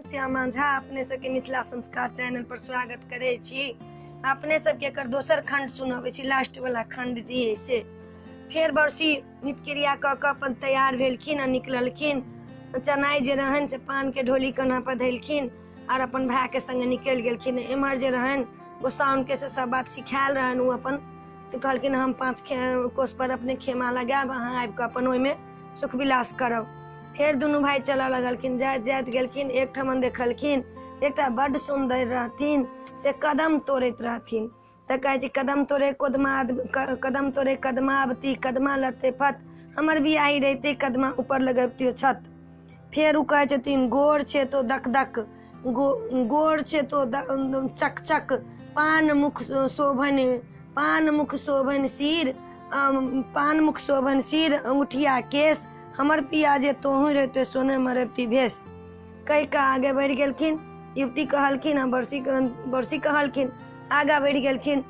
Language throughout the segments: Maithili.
श्यामा झा अपने सबके मिथिला संस्कार चैनल पर स्वागत करै छी। अपने सबके एकर दोसर खंड सुनबै छी, लास्ट वाला खंड जे है से। फेर बरसी नित्यक्रिया कऽ कऽ अपन तैयार भेलखिन आ निकललखिन। चनाइ जे रहनि से पान के ढोली कन्हा पर धैलखिन और अपन भाय के संगे निकलि गेलखिन। एम्हर जे रहनि गोसाउन के से सब बात सिखायल रहनि, ओ अपन तऽ कहलखिन हम 5 कोस पर अपने खेमा लगायब, अहाँ आबि कऽ अपन ओहिमे सुख विलास करब। फेर दुनू भाय चलऽ लगलखिन। जाइत जाइत गेलखिन, एक ठमन देखलखिन एकटा बड्ड सुन्दर रहथिन से कदम तोड़ैत रहथिन। तऽ कहै छै कदम तोड़े कोदमा, कदम तोड़े कदमावती, कदमा लते फत, हमर बियाही रहिते कदमा ऊपर लगबितियो छत। फेर ओ कहै छथिन गोर छै तो दक दक, गोर छै तो चक चक, पान मुख शोभन, पान मुख शोभन सिर, पान मुख शोभन सिर, अंगूठिया केश, हमर पिया जे तोहू रहते सोने मरबती भेष। कहि कऽ आगे बढ़ि गेलखिन। युवती कहलखिन आ बरसी कहलखिन, आगा बढ़ि गेलखिन।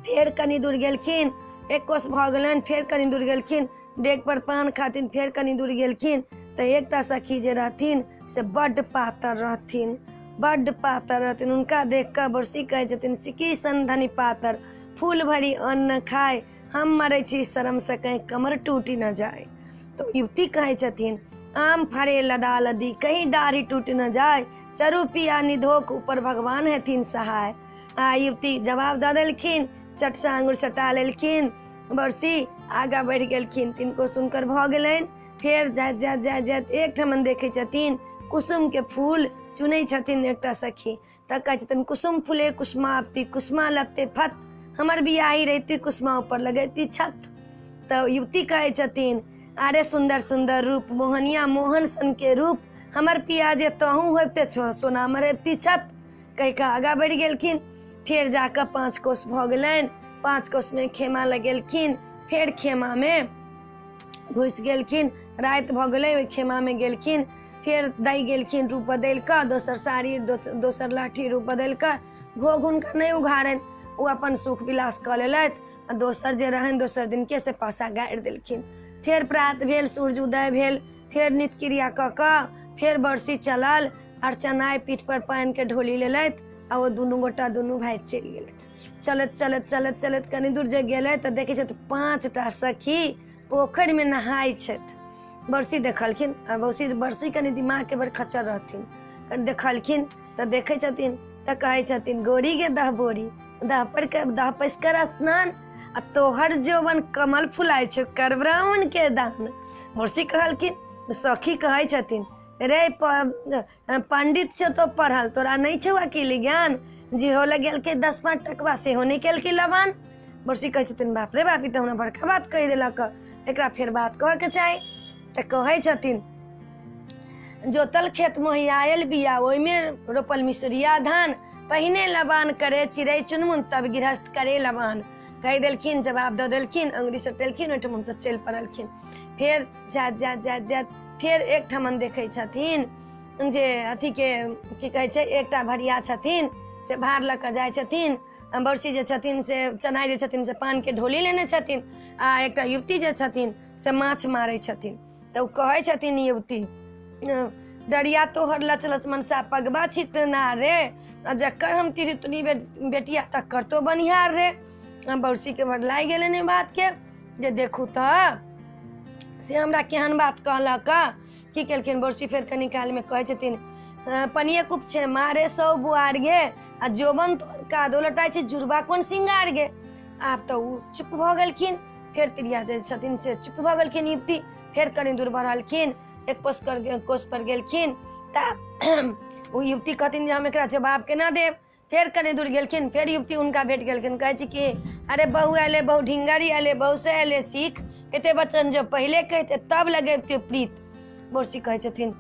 फेर कनी दूर गेलखिन, एक कोस भऽ गेलनि। फेर कनी दूर गेलखिन, डेग पर पान खाथिन। फेर कनी दूर गेलखिन तऽ एकटा सखी जे रहथिन से बड्ड पातर रहथिन, बड्ड पातर रहथिन। हुनका देख कऽ बरसी कहै छथिन सिकी सन धनी पातर, फूल भरी अन्न खाय, हम मरै छी शरम से कहीं कमर टूटी न जाय। तो युवती कहै छथिन आम फरे लदा लदी, कहीं डाढ़ी टूट न जाय, चरू पिया निधोक ऊपर भगवान हेथिन सहाय। आ युवती जवाब दऽ देलखिन, चटसँ आङ्गुर सटा लेलखिन। बरसी आगाँ बढ़ि गेलखिन। तिनको सुनकर भऽ गेलनि। फेर जाइत जाइत जाइत जाइत एक ठमन देखै छथिन कुसुम के फूल चुनै छथिन एकटा सखी। तऽ कहै छथिन कुसुम फूले कुसुमावती, कुसुमा लत्ते फत, हमर बियाही रहिती कुसुमा ऊपर लगैती छत। तऽ युवती कहै छथिन अरे सुन्दर सुन्दर रूप, मोहनिया मोहन सन के रूप, हमर पिया जे तहूँ होइते छो सोना मरैती छत। कहि कऽ आगाँ बढ़ि गेलखिन। फेर जाकऽ 5 कोस भऽ गेलनि। 5 कोसमे खेमा लगेलखिन। फेर खेमामे घुसि गेलखिन। राति भऽ गेलै, ओहि खेमामे गेलखिन। फेर दै गेलखिन रूप बदलि कऽ, दोसर साड़ी दोसर लाठी रूप बदलि कऽ। घोघ हुनका नहि उघारनि, ओ अपन सुख विलास कऽ लेलथि आ दोसर जे रहनि दोसर दिनके से पासा गाड़ि देलखिन। फेर प्रात भेल, सूर्य उदय भेल। फेर नित्यक्रिया कऽ कऽ फेर बरसी चलल और चनाइ पीठ पर पानिके ढोली लेलथि आ ओ दुनू गोटा दुनू भाय चलि गेलथि। चलैत चलैत चलैत चलैत कनी दूर जे गेलथि तऽ देखै छथि 5टा सखी पोखरिमे नहाइ छथि। बरसी देखलखिन आ बरसी कनी दिमागके बड़ खच्चर रहथिन। कनी देखलखिन तऽ देखै छथिन तऽ कहै छथिन गोरी गे दह बोरी, दह पर दह पैस कर स्नान, आ तोहर जौवन कमल फुलाइ छौ कर ब्राह्मण के दान। बरसी कहलखिन, सखी कहै छथिन रे पंडित छौ तो पढ़ल, तोरा नहि छौ अकिल ज्ञान, जेहो लगेलकै 10-5 टकवा सेहो नहि केलकै लबान। बरसी कहै छथिन बाप रे बाप, ई तऽ हमरा बड़का बात कहि देलक, एकरा फेर बात कहऽके चाही। तऽ कहै छथिन जोतल खेत मोहियायल बिया, ओहिमे रोपल मिसरिया धान, पहिने लबान करे चिड़ै चुनमुन, तब गृहस्थ करे लबान। कहि देलखिन, जवाब दऽ देलखिन, अंगुरी सटेलखिन, ओहिठमनसँ चलि पड़लखिन। फेर जाइत जाइत जाइत जाइत फेर एक ठमन देखै छथिन जे अथीके की कहै छै, एकटा भरिया छथिन से भार लऽ कऽ जाइ छथिन। बरसी जे छथिन से चनाइ जे छथिन से पानके ढोली लेने छथिन आ एकटा युवती जे छथिन से माछ मारै छथिन। तऽ ओ कहै छथिन युवती डरिया तोहर लच लच मनसा पगबा छितना रे, आ जकर हम तिरतुनी बेटिया तकर तो बनिहार रे। बरसीके बड़ लागि गेलनि बातके जे देखू तऽ से हमरा केहन बात कहलक। की केलखिन बरसी फेर कनी कालमे कहै छथिन पनिये कुप छै मारे सौ बुआर गे, आ जोबन तोहर कादो लटाइ छै जुड़बा कोन सिंगार गे। आब तऽ ओ चुप भऽ गेलखिन। फेर तिरिया जे छथिन से चुप भऽ गेलखिन युवती। फेर कनी दूर बढ़लखिन, एक कोस पर गेलखिन तऽ ओ युवती कहथिन जे हम एकरा जवाब केना देब। फेर कनी दूर गेलखिन, फेर युवती हुनका भेट गेलखिन। कहै छै कि अरे बहु अयलै, बहु ढिंगरी अयलै, बहु से अयलै सीख, एते वचन जब पहिले कहिते तब लगेबतियै प्रीत। बरसी कहै छथिन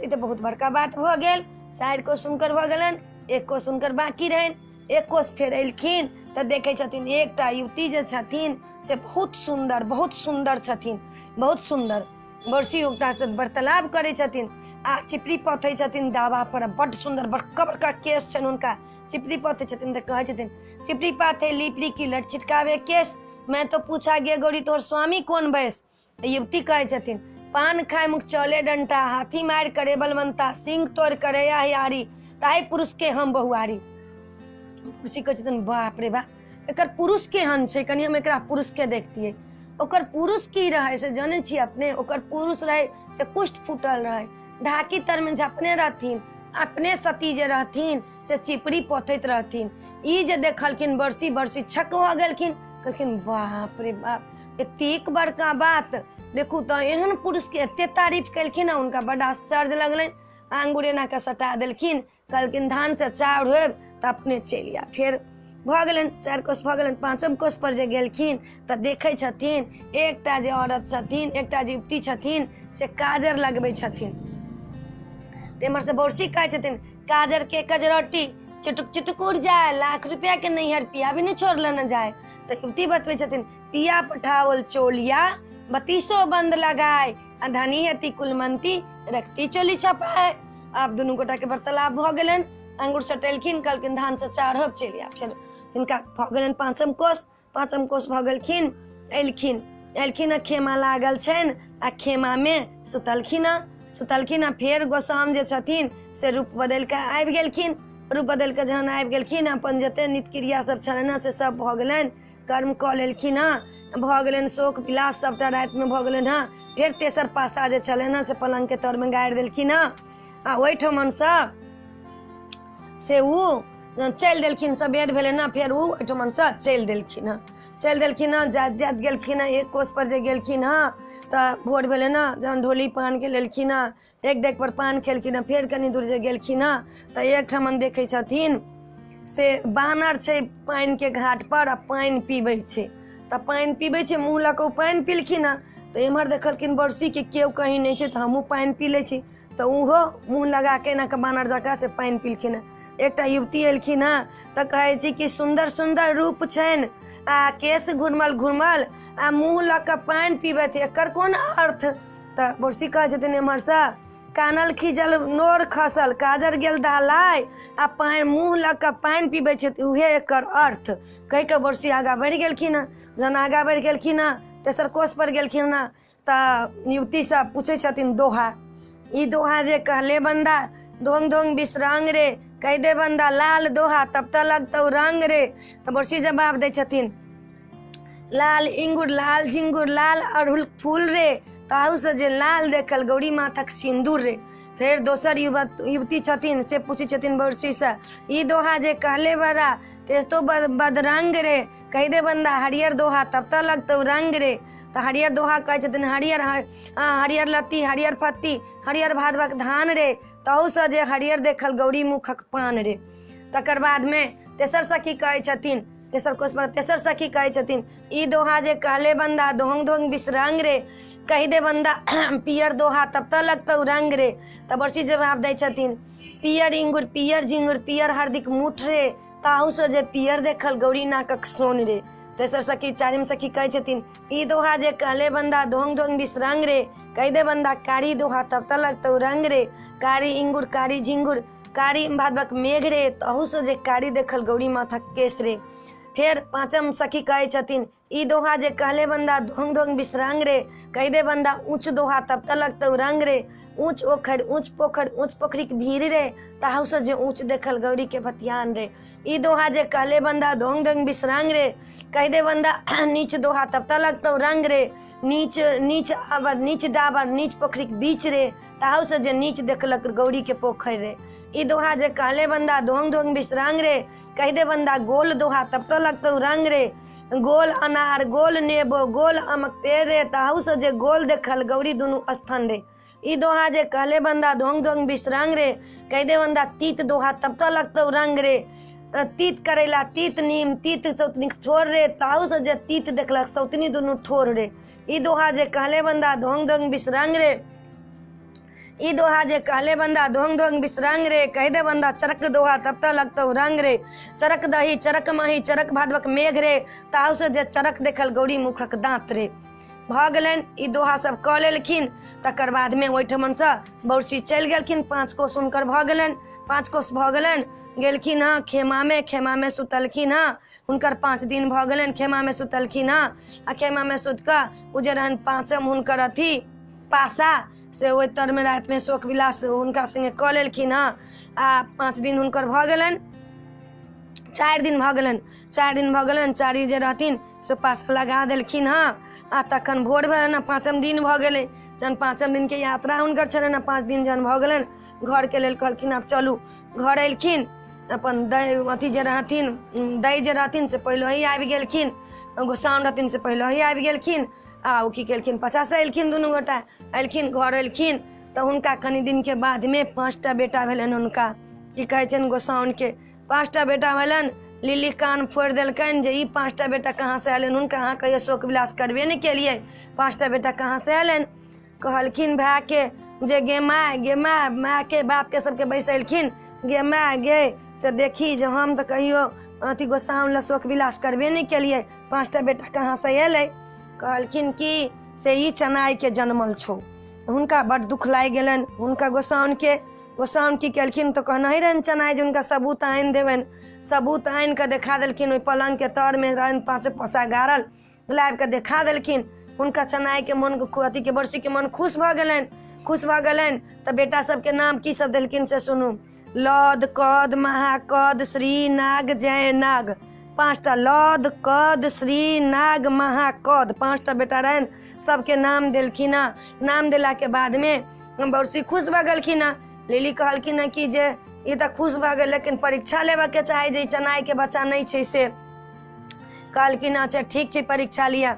ई तऽ बहुत बड़का बात भऽ गेल। 4 कोस हुनकर भऽ गेलनि, 1 कोस हुनकर बाँकी रहनि। 1 कोस फेर एलखिन तऽ देखै छथिन एकटा युवती जे छथिन से बहुत सुन्दर, बहुत सुन्दर छथिन, बहुत सुन्दर। बरसी ओकरासँ वार्तालाप करै छथिन आ चिपरी पथै छथिन दावा पर, बड्ड सुन्दर बड़का बड़का केश छनि हुनका। चिपरी पथै छथिन तऽ कहै छथिन चिपरी पाथे लिपरी की लट छिटकावे केश, मैं तो पूछा गे गौरी तोहर स्वामी कोन बैस। युवती कहै छथिन पान खाय मुख चले डंटा, हाथी मारि करे बलवंता, सिंह तोड़ करे यारी, ताहि पुरुष के हम बहुआरी। बरसी कहै छथिन बाप रे बाप, एकर पुरुष केहन छै, कनि हम एकरा पुरुष के देखतियै। ओकर पुरुष की रहै से जानै छियै अपने? ओकर पुरुष रहै से कुष्ठ फूटल रहै, ढाकी तरमे झपने रहथिन, अपने सती जे रहथिन से चिपरी पोथैत रहथिन। ई जे देखलखिन बरसी, बरसी छक भऽ गेलखिन, कहलखिन बाप रे बाप, एतेक बड़का बात, देखू तऽ एहन पुरुष के एते तारीफ केलखिन। हुनका बड आश्चर्य लगलनि, आंगुर एना कऽ सटा देलखिन, कहलखिन धान से चाउर होयब तऽ अपने चलि आ। फेर भऽ गेलनि 4 कोस भऽ गेलनि, 5म कोस पर जे गेलखिन तऽ देखै छथिन एकटा जे औरत छथिन, एकटा जे युवती छथिन से काजर लगबै छथिन। तऽ एम्हर से बरसी कहै छथिन काजर के कजरौटी चुटुक चुटुक उड़ जाए, लाख रुपया के नैहर पिया भी नहीं छोड़ लेने जाए। तऽ युवती बतबै छथिन पिया पठाओल चोलिया बत्तीसो बंद लगाए, आ धनी हेती कुलमंती रखती चोली छपाए। आब दुनू गोटा के वार्तालाप भऽ गेलनि, अंगूर सटेलखिन, कहलखिन धान से चार होब चलि आ। फेर हिनका भऽ गेलनि 5म कोस, 5म कोस भऽ गेलखिन, एलखिन, एलखिन खेमा लागल छनि आ खेमा में सुतलखिन सुतलखिन। आ फेर गोसाम जे छथिन से रूप बदलि कऽ आबि गेलखिन। रूप बदलि कऽ जहन आबि गेलखिन अपन जते नित्य क्रिया सब छलनि हँ से सब भऽ गेलनि, कर्म कऽ लेलखिन हँ, भऽ गेलनि शोक विलास सबटा रातिमे भऽ गेलनि हँ। फेर तेसर पासा जे छलनि हँ से पलङ्गके तरमे गाड़ि देलखिन हँ आ ओहिठमनसँ से ओ चलि देलखिन। सबेर भेलै ने, फेर ओ ओहिठमनसँ चलि देलखिन हँ, चलि देलखिन हँ। जाइत जाइत गेलखिन हँ, 1 कोस पर जे गेलखिन हँ तऽ भोर भेलै ने, जहन ढोली पानके लेलखिन हँ, एक डेग पर पान खेलखिन हँ। फेर कनि दूर जे गेलखिन हँ तऽ एकठमन देखै छथिन से बानर छै पानिके घाट पर आ पानि पीबै छै। तऽ पानि पीबै छै, मुँह लऽ कऽ ओ पानि पीलखिन हँ। तऽ एम्हर देखलखिन बरसीके केओ कहीं नहि छै तऽ हमहूँ पानि पी लै छी, तऽ ओहो मुँह लगा के एना कऽ बानर जकाँ से पानि पीलखिन हँ। एकटा युवती एलखिन हँ तऽ कहै छी कि सुन्दर सुन्दर रूप छनि आ केश घुरमल घुरमल आ मुँह लऽ कऽ पानि पीबैत, एकर कोन अर्थ? तऽ बरसी कहै छथिन एम्हरसँ कानल खीजल नोर खसल काजर गेल दहलाय आ पानि मुँह लऽ कऽ पानि पीबै छथि, उहे एकर अर्थ कहि कऽ बरसी आगाँ बढ़ि गेलखिन हँ। जहन आगाँ बढ़ि गेलखिन हँ तेसर कोस पर गेलखिन हँ तऽ युवती सब पूछै छथिन दोहा, ई दोहा जे कहले बंदा धोंग धोंग विश्रांग रे, कहि दे बंदा लाल दोहा तब तऽ लगतौ रंग रे। तऽ बरसी जवाब दै छथिन लाल इंगुर लाल झिंगुर लाल अड़हुल फूल रे, ताहूसँ जे लाल देखल गौरी माथक सिन्दूर रे। फेर दोसर युवती छथिन से पूछै छथिन बरसीसँ ई दोहा जे कहले बड़ा ते तो बदरंग रे, कहि दे बंदा हरियर दोहा तब तऽ लगतौ रंग रे। तऽ हरियर दोहा कहै छथिन हरियर हरियर लत्ती हरियर फत्ती हरियर भादवक धान रे, ताहूसँ जे हरियर देखल गौरी मुखक पान रे। तकर बादमे तेसर सखी कहै छथिन, तेसर कोस पर तेसर सखी कहै छथिन ई दोहा जे कहले बंदा दोहंग दोहंग विश्रंग रे, कहि दे बंदा पियर दोहा तब तऽ लगतौ रंग रे। तऽ बरसी जवाब दै छथिन पियर इंगुर पियर झिंगुर पियर हरदिक मुठ रे, ताहूसँ जे पियर देखल गौरी नाकक सोन रे। तेसर सखी चारिम सखी कहै छथिन ई दोहा जे कहले बंदा दोहंग दोहंग विश्रंग रे, कहि दे बंदा कारी दोहा तब तऽ लगतौ रंग रे, कारी इंगुर कारी झिंगुर कारी भादवक मेघ रे, ताहूसँ जे कारी देखल गौरी माथक केश रे। फेर पाँचम सखी कहै छथिन ई दोहा जे कहले बंदा धोंग धोंग विश्रंग रे, कहि दे बंदा ऊँच दोहा तब तऽ लगतौ रंग रे, ऊँच ओखरि ऊँच पोखरि ऊँच पोखरिक भीड़ रे, ताहूसँ जे ऊँच देखल गौरी के भतियान रे। ई दोहा जे कहले बंदा धोंग धोंग विश्रंग रे, कहि दे बंदा नीच दोहा तब तऽ लगतौ रंग रे, नीच नीच आबर नीच डाबर नीच पोखरिक बीच रे, ताहूसँ जे नीच देखलक गौरी के पोखरि रे। ई दोहा जे कहले बंदा धोंग धोंग विश्रंग रे, कहि दे बंदा गोल दोहा तब तऽ लगतौ रंग रे, गोल अनार गोल नेबो गोल आमक पेड़ रे, ताहूसँ जे गोल देखल गौरी दुनू स्थान रे। ई दोहा जे कहले बंदा धोंग धोंग विश्रंग रे, कहि दे बंदा तीत दोहा तब तऽ लगतौ रंग रे, तीत करैला तीत नीम तीत सौतनी ठोर रे, ताहूसँ जे तीत देखलक सौतनी दुनू ठोर रे। ई दोहा जे कहले बंदा धोंग धोंग विश्रंग रे, ई दोहा जे कहले बंदा धोंग धोंग विश्रंग रे, कहि दे बंदा चरक दोहा तब तऽ लगतौ रंग रे, चरक दही चरक मही चरक भादवक मेघ रे, ताहूसँ जे चरक देखल गौरी मुखक दाँत रे। भऽ गेलनि ई दोहा सब कऽ लेलखिन। तकर बादमे ओहिठमनसँ बरसी चलि गेलखिन, 5 कोस हुनकर भऽ गेलनि, 5 कोस भऽ गेलनि, गेलखिन हँ खेमामे, खेमामे सुतलखिन हँ, हुनकर 5 दिन भऽ गेलनि खेमामे सुतलखिन हँ। आ खेमामे सुति कऽ ओ जे रहनि पाँचम हुनकर अथी पासा से ओहि तरमे रातिमे शोक विलास हुनका सङ्गे कऽ लेलखिन हँ। आ 5 दिन हुनकर भऽ गेलनि, 4 दिन भऽ गेलनि, 4 दिन भऽ गेलनि। चारि जे रहथिन से पासा लगा देलखिन हँ। आ तखन भोर भेलनि हँ, 5म दिन भऽ गेलै। जहन 5म दिनके यात्रा हुनकर छलनि हँ, 5 दिन जहन भऽ गेलनि घरके लेल कहलखिन आब चलू। घर एलखिन, अपन दै अथी जे रहथिन, दै जे रहथिन से पहिलही आबि गेलखिन, गोसाउन रहथिन से पहिलही आबि गेलखिन। आ ओ की केलखिन, पचासँ एलखिन, दुनू गोटा एलखिन, घर एलखिन। तऽ हुनका कनि दिनके बादमे 5टा बेटा भेलनि। हुनका की कहै छनि, गोसाउनके 5टा बेटा भेलनि। लिली कान फोड़ि देलकनि जे ई 5टा बेटा कहाँसँ अयलनि हुनका, अहाँ कहियो शोक विलास करबे नहि केलियै, 5टा बेटा कहाँसँ अयलनि। कहलखिन भायके जे गे माय, गे माय, मायके बापके सबके बैसेलखिन, गे माय गे से देखी जे हम तऽ कहियो अथी गोसाउन लए शोक विलास करबे नहि केलियै, 5टा बेटा कहाँसँ अयलै। कहलखिन कि से ई चनाइके जनमल छौ। हुनका बड्ड दुख लागि गेलनि हुनका गोसाउनके। गोसाउन की केलखिन तऽ कहने रहनि चनाइ जे हुनका सबूत आनि देबनि। सबूत आनि कऽ देखा देलखिन। ओहि पलङ्गके तरमे रहनि 5 पसा गाड़ल, लाबि कऽ देखा देलखिन। हुनका चनाइके मन अथीके बरसीके मन खुश भऽ गेलनि। खुश भऽ गेलनि तऽ बेटा सबके नाम की सब देलखिन से सुनू। लद कद महाकद श्री नाग जय नाग, 5टा लद कद श्री नाग महाकद, 5टा बेटा रहनि, सबके नाम देलखिन हँ। नाम देलाके बादमे बरसी खुश भऽ गेलखिन हँ। लिली कहलखिन हँ कि जे ई तऽ खुश भऽ गेल, लेकिन परीक्षा लेबऽके चाही जे ई चनाइके बच्चा नहि छै से। कहलखिन अच्छा ठीक छै परीक्षा लिअ।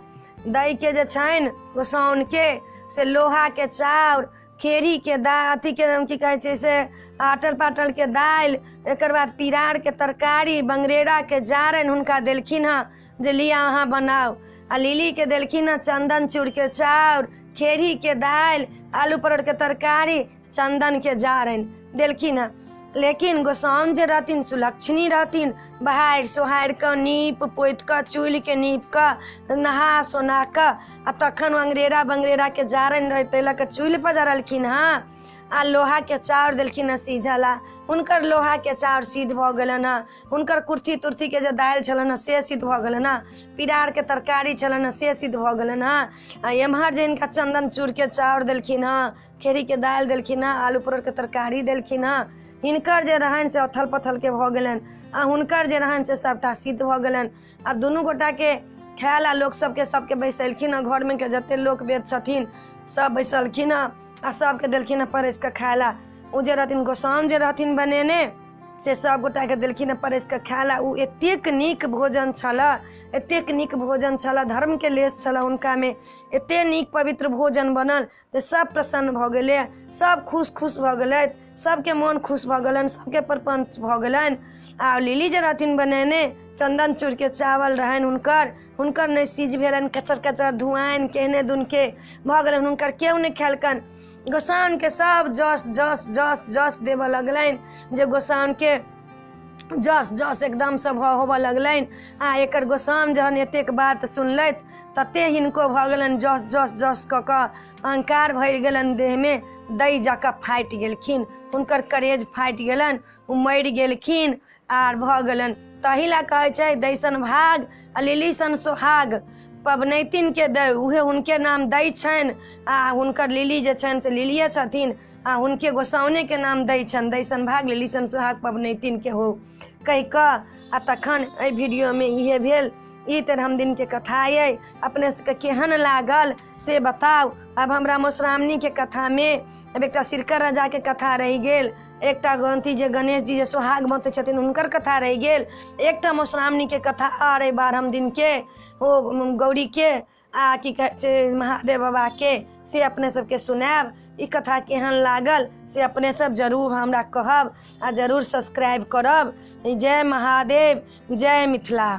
दैके जे छनि गोसाउनके से लोहाके चाउर, खेरीके दा अथीके की कहै छै से आटल पाटलके दालि, एकर बाद पिरारके तरकारी, बंगरेराके जारनि हुनका देलखिन हँ जे लिअ अहाँ बनाउ। आ लिलीके देलखिन हँ चन्दन चूरके चाउर, खेरीके दालि, आलू परोड़के तरकारी, चन्दनके जारनि देलखिन हँ। लेकिन गोसाउन जे रहथिन सुलक्षणी रहथिन, बहारि सोहारि कऽ नीप पोति कऽ चूल्हिके नीप कऽ नहा सोना कऽ आ तखन अंग्रेरा बंगरेराके जारनि रहै ताहि लऽ कऽ चूल्हि पजारलखिन हँ। आ लोहाके चाउर देलखिन हँ सीझऽ ला, हुनकर लोहाके चाउर सिद्ध भऽ गेलनि हँ। हुनकर कुर्थी तुर्थीके जे दालि छलनि हँ से सिद्ध भऽ गेलनि हँ, पिरारके तरकारी छलनि हँ से सिद्ध भऽ गेलनि हँ। आ एम्हर जे हिनका चन्दन चूरके चाउर देलखिन हँ, खेरीके दालि देलखिन हँ, आलू परोड़के तरकारी देलखिन हँ, हिनकर जे रहनि से अथल पथलके भऽ गेलनि आ हुनकर जे रहनि से सभटा सिद्ध भऽ गेलनि। आ दुनू गोटाके खाय ला लोक सबके सबके बैसेलखिन हँ, घरमे के जते लोक वेद छथिन सब बैसलखिन हँ आ सबके देलखिन हँ परसि कऽ खाय ला। ओ जे रहथिन गोसाउन जे रहथिन बनेने से सब गोटाके देलखिन हँ परसि कऽ खाय ला। ओ एतेक नीक भोजन छलऽ, एतेक नीक भोजन छलऽ, धर्मके लेश छलऽ हुनकामे, एते नीक पवित्र भोजन बनल तऽ सब प्रसन्न भऽ गेलै, सब खुश खुश भऽ गेलथि, सबके मोन खुश भऽ गेलनि, सबके प्रपञ्च भऽ गेलनि। आ लिली जे रहथिन बनेने चन्दन चूरके चावल रहनि हुनकर, हुनकर नहि सीझ भेलनि, कचर कचर धुआनि केहने दुनके भऽ गेलनि, हुनकर केओ नहि खेलकनि। गोसाउनके सब जस जस जस जस देबऽ लगलनि, जे गोसाउनके जस जस एकदमसँ भऽ होबऽ लगलनि। आ एकर गोसाउन जहन एतेक बात सुनलथि तते हिनको भऽ गेलनि जस जस जस कऽ कऽ अहंकार भरि गेलनि देहमे, दै जकाँ फाटि गेलखिन, हुनकर करेज फाटि गेलनि, ओ मरि गेलखिन आर भऽ गेलनि। तही लए कहै छै दै सन भाग आ लिली सन सोहाग, पबनैतिनके दै उहे हुनके नाम दै छनि आ हुनकर लिली जे छनि से लिलिये छथिन आ हुनके गोसाउनेके नाम दै छनि, दै सन भाग लिली सन सोहाग पबनैतिनके हो कहि कऽ। आ तखन एहि वीडियोमे इहे भेल, ई 13 दिनके कथा अइ। अपने सबके केहन लागल से बताउ। आब हमरा मधुश्रावणीके कथामे आब एकटा सिरकर राजाके कथा रहि गेल, एकटा ग्रंथी जे गणेश जी जे सोहाग बतै छथिन हुनकर कथा रहि गेल, एकटा मधुश्रावणीके कथा आर अइ 12 दिनके ओ गौरीके आ की कहै छै महादेव बाबाके, से अपने सबके सुनायब। ई कथा केहन लागल से अपने सब जरूर हमरा कहब आ जरूर सब्सक्राइब करब। जय महादेव, जय मिथिला।